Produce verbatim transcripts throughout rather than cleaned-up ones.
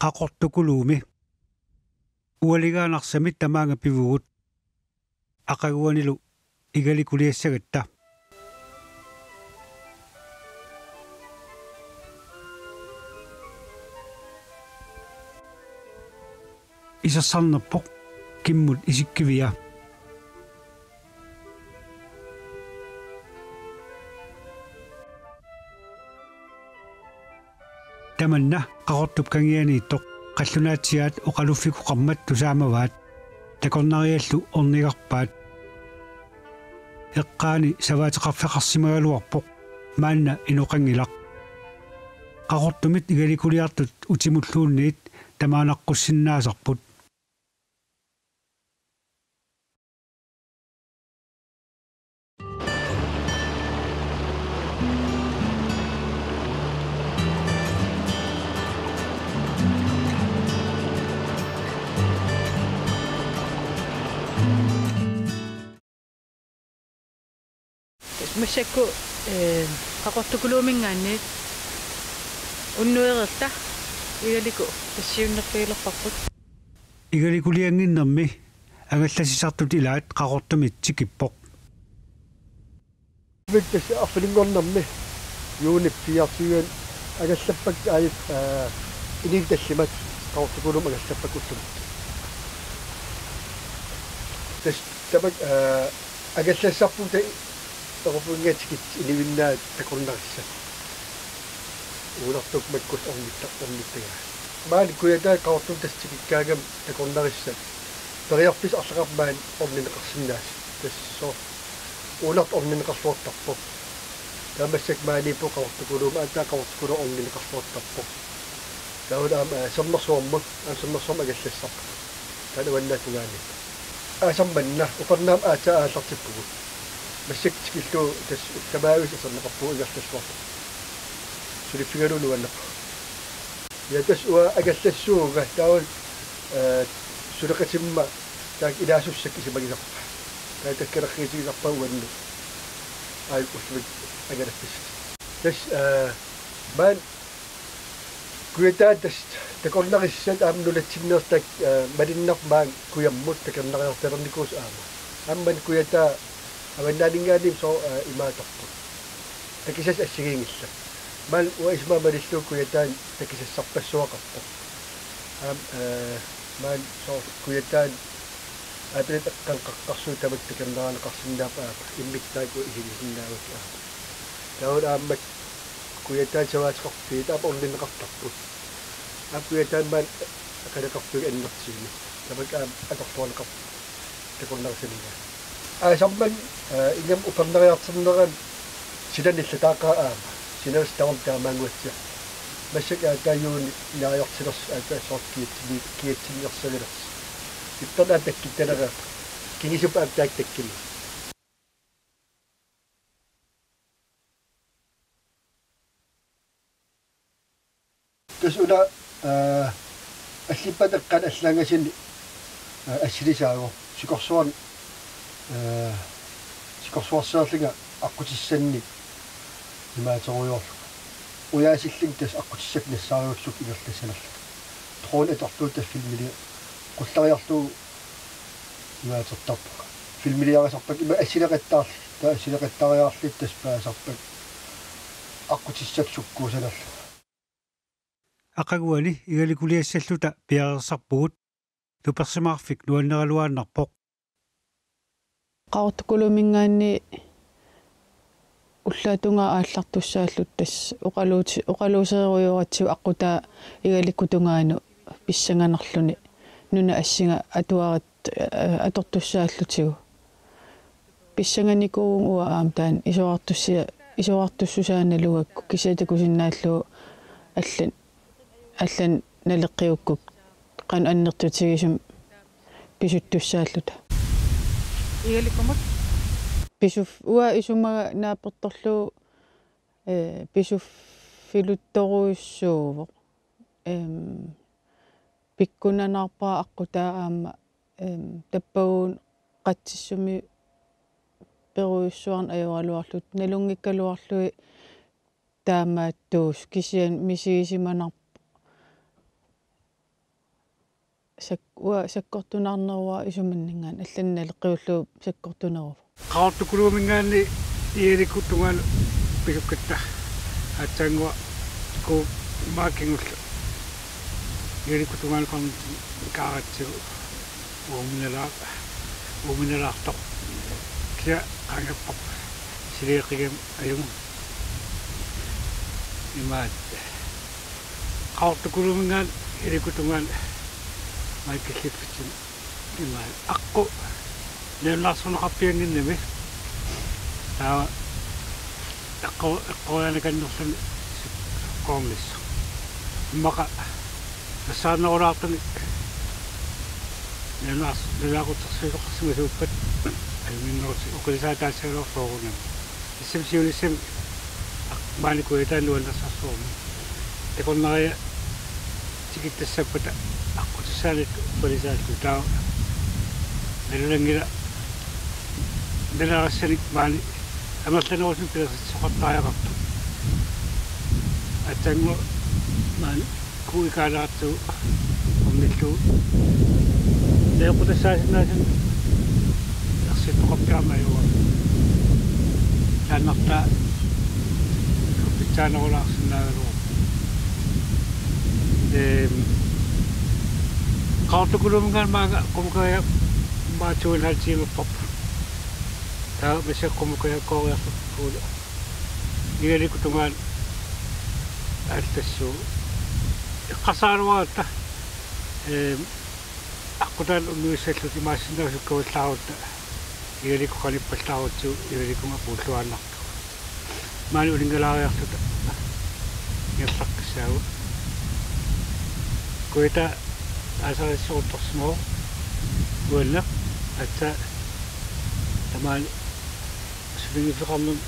Qaqortukuluumi. Ualigaanarsamit tamaanga pivugut. Aqaguanilu igalikuliassagatta. Isersarnerpoq kimmut isikkivia. Tamanna Qaqortup kangianiittoq qallunaatsiaat oqaluffikkuugamik tusaamavaat. Takornariallu ornigarpaat. Eqqaani savaateqarfeqarsimagaluarpoq, maanna inoqanngilaq. Qaqortumit igalikuliartut utimulluunniit tamaanaqqussinnaasarput. Tassa massakkut, eh, Qaqortukuluuminngaanniit unnuereerta Igalikut tassiunnerfigilerparput. Igalikuliannginnermi angallassisartut ilaat Qaqortumit tikippoq. Tassa arfininngornermi juunip fireogtyve angallappakka aajuna, eh, inuit tallimat Qaqortukuluumut angallappakka ullumi. Tassa tamakku, eh, angallassisarpugut ta-, takorpuinga tikit inuinnaat takornarissat. Uunartukkut makkussat ornitta-, ornittagaat. Maani Kujataani Qaqortumut tassa tikikkaangami takornarissat. Periarfissat arlaqarput maani orninneqarsinnaasut. Tassa soorlu uunartoq orninneqarluartarpoq. Taava massakkut maaniippoq Qaqortukuluumut, aatsaat Qaqortukuluumut orninneqarluartarpoq. Taavalu aamma, eh, Sermersuarmut, aamma Sermersuarmut angallassisarpugut. Taanna uannaata tungaanut. Aasaq manna upernaaq aatsaat aallartippugut. Massakkut tikillugu tassa ullumimut aserneqarpugut ingerlalluarpugut. Suliffigalugu nuannerpoq. Ja tassa uanga angallassuunga taava, eh, suleqatimma taakku ilaasussakka isumagisarpaat. Taava takkalerriitigisarpaat uannut. Aajuku ullumi angalaffissat. Tassa, eh, maani Kujataani tassa takornarissat aamma nunatsinneersut, eh, malunnarpoq maani kujammut takornariartalernikuusut aamma. Aamma Kujataa avannaaninngaanniit soorlu, eh, imaattarput. Takusassat assigiinngillat. Maani uanga isumaga malillugu Kujataani takusassarpassuaqarpoq. Aamma, eh, maani soorlu Kujataani aappaluttut eqqaani qaqqarsuit tamakku takornariarneqarsinnaapput aamma. Immikkut taakku isigisinnaavagut aamma. Taavalu aamma Kujataani savaateqarfiit aamma orninneqartarput. Aamma Kujataani maani aqaguneqarfiup annertuumik. Tamakku aamma atorluarneqarput takornarissaninngaanniit. Aasaq manna, eh, ingammik upernariartornerani silani illataaqaaq aamma. Sinaveersaarami taamaannguatsiarpoq. Massakkut aatsaat juunip nioghalvfjerdsimiit aatsaat soorlu kiatsini-, kiatsinniarsarilersoq. Ippernaaq takkuttaleriartoq. Kingusuppat aamma taakku takkuneq. Tassa una, eh, allippat eqqaani allaangasuni, eh, assilisaagut sikorsuarni, eh, sikorsuarsiorlunga aqqutissannik imaaterujoorlunga. Ujaasillunga tassa aqqutissakka nassaariarlutik ingerlassanerlunga. Drone atorlugu tassa filmili-, qullariarlugu imaatertarpunga. Filmiliarisarpakka ima assileqattaarlunga, taava assileqattaariarluta tassa paasisarpakka aqqutissakka sukkuussanerlunga. Aqaguani igalikuliassalluta piareersarpugut, tupersimaarfik nuanneraluaannarpoq. Qaqortukuluuminngaanniit ullaap tungaa aallartussaalluta tassa oqaluut-, oqaluuserujoratsigu aqqutaa Igalikkut tungaanut pissanganarluni nunap assinga atuarit-, eh, atortussaallutigu. Pissanganikuuvunga uanga aamma taanna isorartussia-, isorartussusaa nalugakku kisianni takusinnaallugu allan, allan naleqqiukkukku qanoq annertutigisumik pisuttussaalluta. Igalikkumut? Pisuf-, uanga isumaga naapertorlugu, eh, pisuffiluttorujussuuvoq. Em, pikkunanaarpara aqqutaa aamma, em, tappaguuna qatsissumi perujussuarnik ajoraluarluta, nalunngikkaluarlugit taamaattuusoq kisianni misigisimanarpoq. sak-, uanga sakkortunaarneruara isumanninngaanniit, allani naleqqiullugu sakkortuneruvoq. Qaqortukuluuminngaanniit Igalikkut tungaanut pisukkatta aatsaannguaq kuu maakingullu Igalikkut tungaanut qanitsin kaaratsigu uuminalaa-, uuminalaartoq. Kisianni qaangerpoq siligeqqigami ajunngi. Imaat. Qaqortukuluuminngaanniit Igalikkut tungaanut maani killiffitsinni. Imaat. Aqqut nalunaaruteqarpiannginnami. Taava eqqu-, eqqoriarnikannerluni sukkoornissoq. Immaqa nassaarnerulaartunik nalunaars-, nalunaaqutersuisoqarsimasuuppat ajunngitsoq oqilisaataassaagaluarpoq soorunami. Tassami siunissami maani Kujataani nuannersorsuarmi. Takornariat tikittassappata aqqutissaanillu oqilisaalluni, taava nalunanngilaq nalunaarissanik maani amerlanerusumik pilersitsisoqartariaqartoq. Aatsaannguaq maani kuu ikaaleqartoq ornillugu. Naleqqutassaasinnaasumik ersittoqarpiarama ajugaara. Taannartaa pitsaanerulaarsinnaagaluarpoq. Ehm, Qaqortukuluuminngaanniit maanga Qumukajat maani to en halv timerput. Taava massakkut Qumukajat kooriarlugu Igalikkut tungaanut aallassuuvoq. Eqqarsaraluaratta, ehm, aqqutaani unnuissalluta imaassinnaavoq sukkavallaarutta Igalikkut qanippallaarutsigit Igalikkunga puulluaannartugut. Maani uninngalaariarluta ingerlaqqissaagut. Kujataani aasarissoruttorsimavoq uanneq, aatsaat tamaani suligiffeqarnermi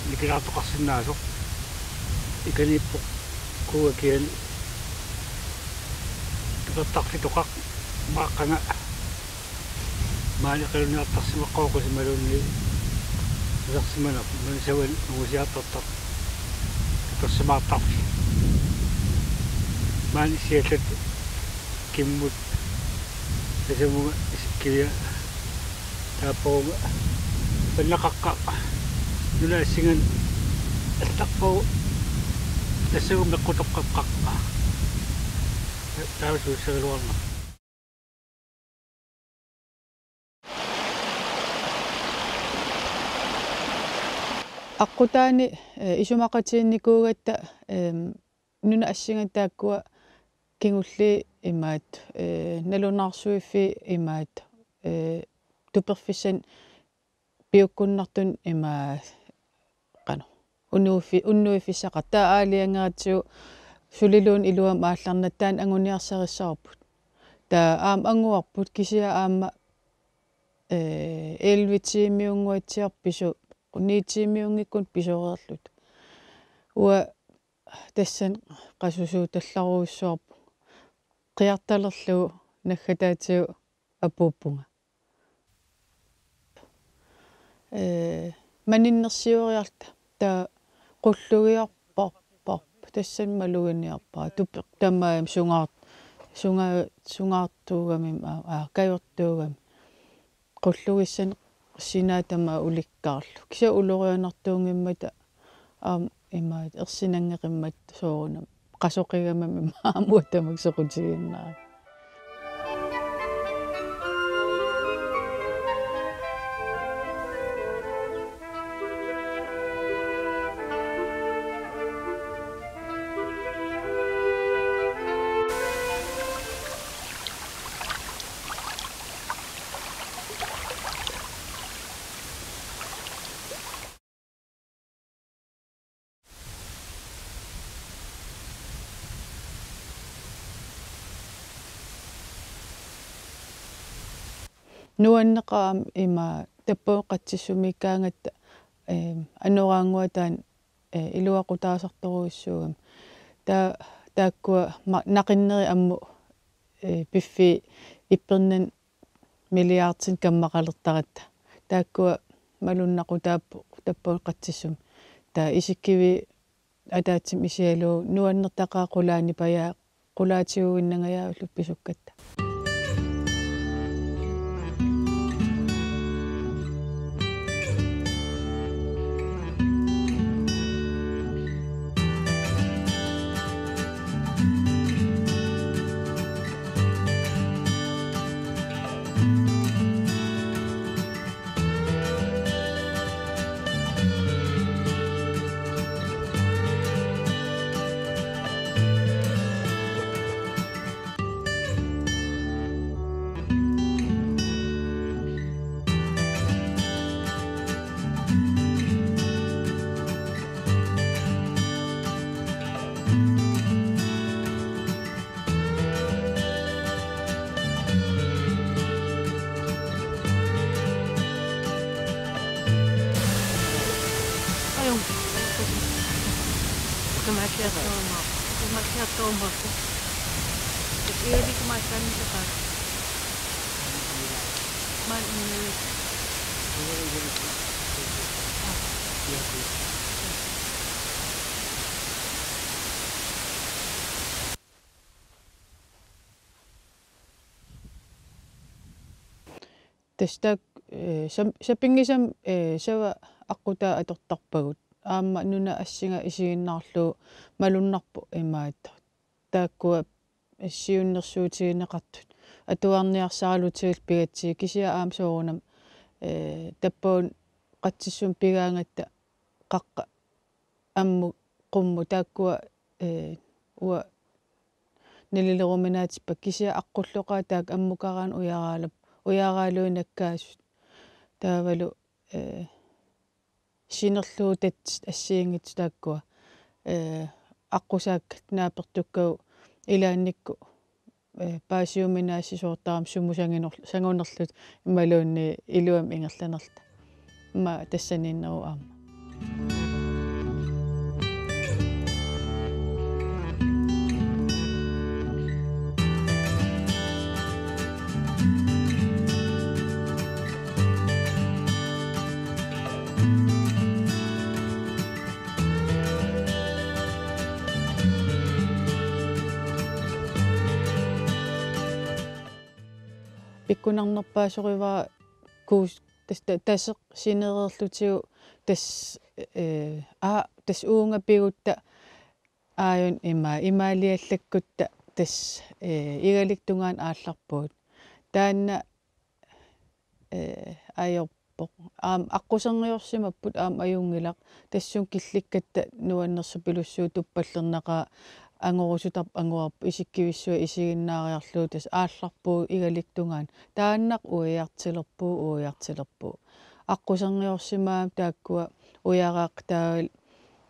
nikilaartoqarsinnaasoq. Ikaniippoq kuua kiani tupertarfitoqaq maaqqanga. Maani qiluniartarsimaqqaarpusi imaluunniit ulersimanerput, maani savani ungusiartortarpoq tupersimaartarfik. Maani siallatut kimmut tasamunga isikkiviat taappagunga pannaqaqqaq nunap assinganik allarpagu tassagummi meqqutoqqaqqaq. Taava suussagaluarna. Aqqutaani, eh, isumaqatigiinnikuugatta, ehm, nunap assinganik taakkua kingulliit imaattoq, eh, nalunaarsuiffiit imaattoq, eh, tuperfissanik piukkunnartunik imaattoq qanoq. Unnuiffi-, unnuiffissaqartut aalajangerisigut suliluunniit iluamik aallarnatik taanna anguniarsarissavarput. Taava aamma anguarput kisianni aamma, eh, elleve tiimiunnguatsiarpoq pisu-, ni tiimiunngikkunik pisoreerluta. Uanga tassani qasusuutallarujussuarpunga. Qiartalerlugu naggataatigut apuuppunga. Eh, maninnersioriarluta taava qullugiorparparput tassani maluginiarpara tupeq tamaat sungaar-, sunga-, sungaartuugami, aa, aa, kajortuugami. Qullugissanik sinaata tamaat ulikkaarlugu. Kisianni ulorianartuunngimmata aamma imaattoq ersinanngeqimmat soorunami. Qasoqigamami aamma uanga tamakku soqutigiinnarani. Nuanneqaaq aamma ima tappavut qatsissumiikkaangatta, eh, anoraannguaq taanna, eh, iluaqutaasartorujussuugami. Taa-, taakkua ma-, naqinnerit ammut, eh, piffissap ippernaani milliardinik kammaqalertaratta. Taakkua malunnaqutaapput tappavut qatsissumi. Taava isikkiviit ataatsimut isigalugu nuannertaqaaq qulaanipajaaq qulaatigiinnangajavillutik pisukkatta. Tassa taak-, eh, sam-, sapinngisamik, eh, sava aqqutaa atortarpagut. Aamma nunap assinga isiginnaarlugu malunnarpoq imaattoq. Taakkua siunnersuutigineqartut atuarniarsaralutigu pigatsigit kisianni aamma soorunami, eh, tappavani qatsissumik pigaangatta qaqqat ammut qummut taakkua, eh, uanga nalileruminaatsippat kisianni aqqulluqaat taakku ammukaraanni ujaraalap-, ujaraalugit nakkaasut. Taavalu, eh, sinerluutat assigiinngitsut taakkua, eh, aqqusaakkat naapertukkavut ilaannikkut, eh, paasiuminaassisoortarami sumut sanginor-, sangunerluta imaluunniit iluamik ingerlanerluta. Immaqa tassaniinneruvoq aamma. Pikkunarnerpaasorivara kuus-, tas-, ta-, taseq sinereerlutigu tassa, eh, aa, tassa uunga pigutta aajuna ima-, imaaliallakkutta tassa, eh, igalik tungaanut aallarpugut. Taanna, eh, ajorpoq. Aamma aqquserniorsimapput aamma ajunngilaq. Tassunga killikkatta nuannersupilussuup tuppallernaqaa angorusutarpoq anguarput isikkivissuaq isiginnaariarlugu tassa aallarpugut igalik tungaanut. Taannaq uiartilerpugut, uiartilerpugut. Aqquserniorsimagamik taakkua ujaraaqqat taavalu,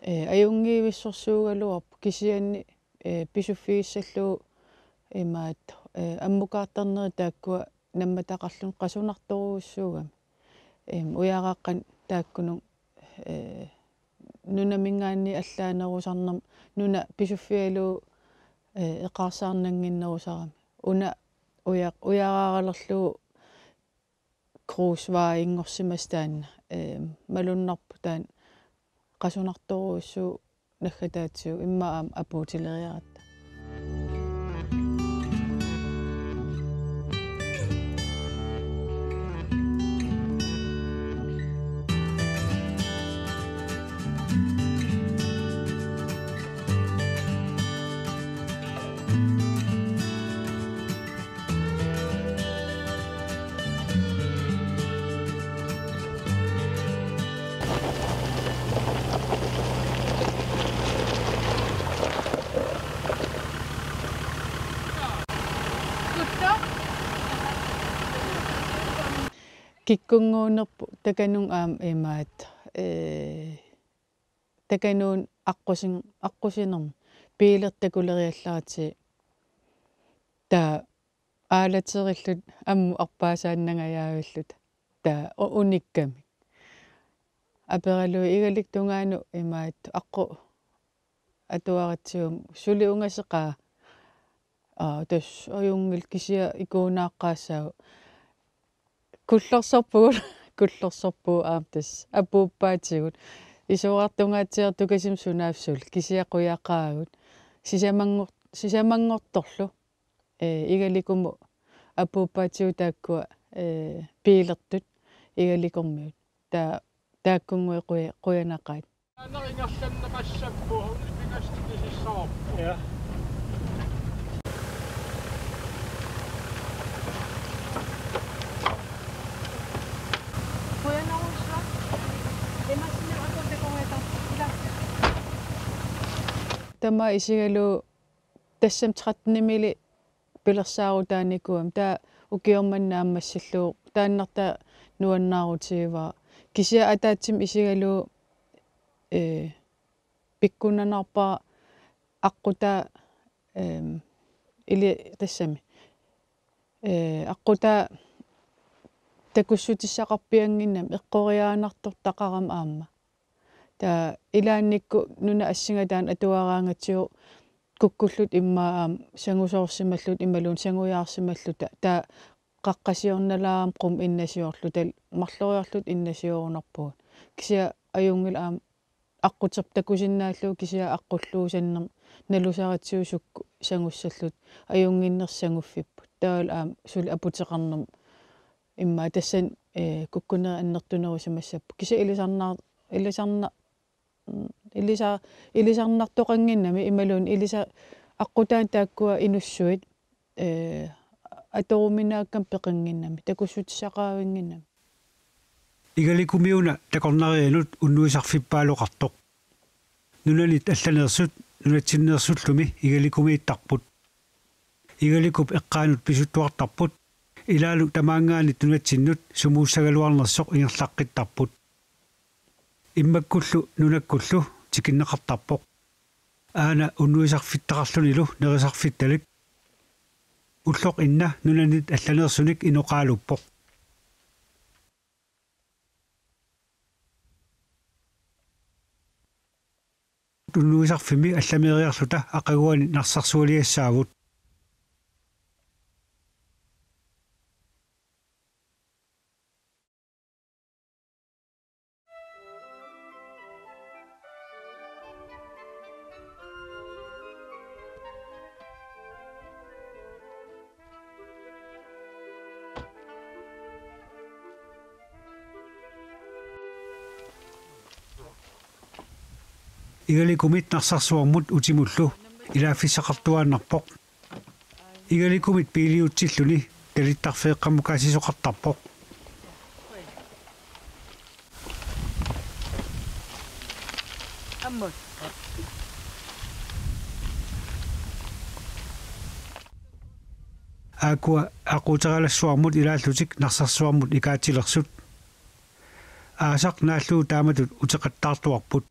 eh, ajunngivissorsuugaluarput kisianni, eh, pisuffigissallugu imaattoq, eh, ammukaartarnerit taakkua nammataqarluni qasunartorujussuugamik. Em, ujaraaqqat taakkununnga, eh, nunaminngaanniit allaanerusarnermut nuna pisuffigalugu, eh, eqaarsaarnannginnerusarami. Una uja-, ujaraaralerlugu krusvejinngorsimasoq taanna, eh, malunnarpoq taanna qasunartorujussuuvoq naggataatsigut immaqa aamma apuutileriaratta. Kikkunnguunerput takanunnga aamma imaattoq, eh, takanunnga aqqusin-, aqqusinermi biileq takuleriallaratsigu. Taava aalaterilluta ammut arpaasaannangajaavilluta. Taava u-, unikkamik. Aperalugit igalik tungaanut imaattoq aqqut atuaratsiguma suli ungaseqaa. Aa, tassa ajunngilaq kisianni ikuunaaqqaassaagut. Kullorsorpugut, kullorsorpugut aamma tassa apuuppaatigut. Isorartungaatsiartukasimmik sunaaffa suli kisianni qujaqaagut. Sisamanngor-, sisamanngortorlu, ee, Igalikumut apuuppaatigut taakkua, ee, biilertut Igalikormiut. Taa-, taakkunnguit quja-, qujanaqaat. Aana ingerlanneqassapput, ullut pingasut pisissavarput. Ja. Qujanarsuaq. Imaassinnaavoq akordekoreetarput ila. Tamaat isigalugu tassami tretten-imili pilersaarutaanikuugama, taava ukioq manna aamma massallugu taannartaa nuannaarutigaara. Kisianni ataatsimut isigalugu, ee, pikkunarpara aqqutaa, eem, ili tassami, ee, aqqutaa takussutissaqarpiannginnami eqqoriaannartortaqarami aamma. Taava ilaannikkut nunap assinga taanna atuaraangatsigu kukkulluta immaqa aamma sangusoorsimalluta imaluunniit sangujaarsimalluta, taava qaqqasiornalaarami qummut innasiorluta, marloriarluta innasiorunarpugut. Kisianni ajunngilaq aamma aqquterput takusinnaallugu, kisianni aqqulluusannermut nalusaritsigut sukkut sangussalluta ajunnginnersut sanguffipput. Taavalu aamma suli aputeqarnermut immaqa tassani, ee, kukkunerit annertunerusimassapput. Kisianni ilisarnar-, ilisarna-, mm, ilisa-, ilisarnartoqannginnami imaluunniit ilisa-, aqqutaani taakkua inussuit, ee, atoruminaakkami peqannginnami, takussutissaqaraanginnami. Igalikumiuna takornarianut unnuisarfippaaloqartoq. Nunanit allaneersut nunatsinneersullumi Igalikumiittarput. Igalikup eqqaanut pisuttuartarput, ilaalu tamaanngaanniit nunatsinnut sumuussagaluarnersoq ingerlaqqittarput. Immakkullu nunakkullu tikinneqartarpoq. Aana unnuisarfittaqarlunilu nerisarfittalik. Ulloq inna nunanit allaneersunik inoqaaluppoq. Unnuisarfimmi allameeriarluta aqaguani narsarsualiassaavut. Igalikumit Narsarsuarmut utimullu ilaaffissaqartuaannarpoq. Igalikumit biiliutsilluni talittarfeeqqamukaassisoqartarpoq. Ammut. Aakkua aquuteralaassuarmut ilaallutik Narsarsuarmut ikaatsilersut. Aasaq naallugu taamatut uteqattaartuarput.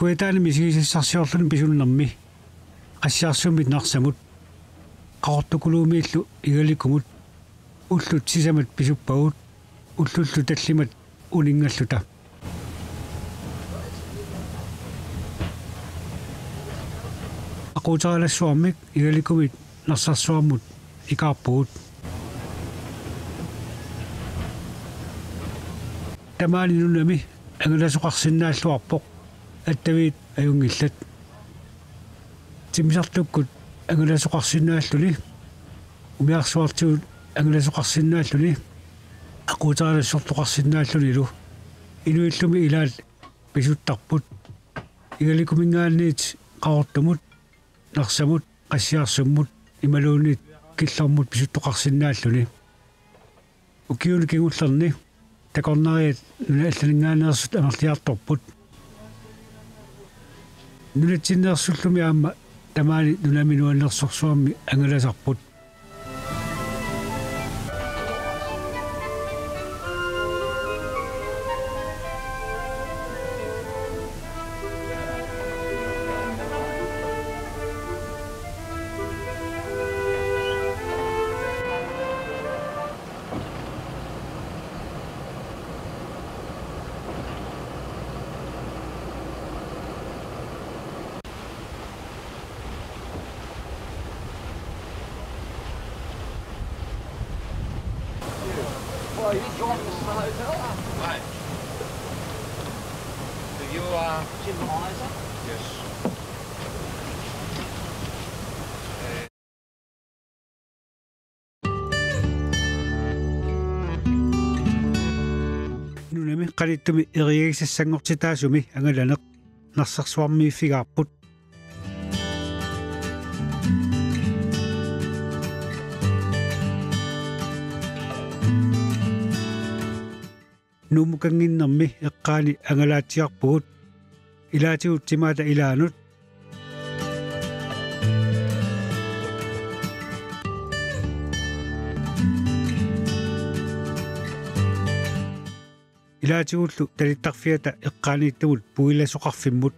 Uitaani misigisassarsiorluni pisunnermi Qassiarsummit Narsamut, Qaqortukuluumiillu Igalikumut, ullut sisamat pisuppagut ullullu tallimat uninngalluta. Aquuteraalassuarmik Igalikumit Narsarsuarmut ikaarpugut. Tamaani nunami angalasoqarsinnaalluarpoq attaviit ajunngillat. Timmisartukkut angalasoqarsinnaalluni, umiarsuartigut angalasoqarsinnaalluni, aquuteraalassortoqarsinnaallunilu. Inuillumi ilaat pisuttarput. Igalikuminngaanniit Qaqortumut, Narsamut, Qassiarsummut imaluunniit Killormut pisuttoqarsinnaalluni. Ukiuni kingullerni takornariat nunat allaninngaanneersut amerliartorput. Nunatsinneersullumi aamma tamaani nunami nuannersorsuarmi angalasarput. Hi. So you are Jim Heiser? Yes. Nunami qanittumi eriagisassanngortitaasumi angalaneq Narsarsuarmiiffigaarput. Nuummukannginnermi eqqaani angalaatsiarpugut. Ilaatigut timaata ilaanut. Ilaatigullu talittarfiata eqqaaniittumut puilasoqarfimmut.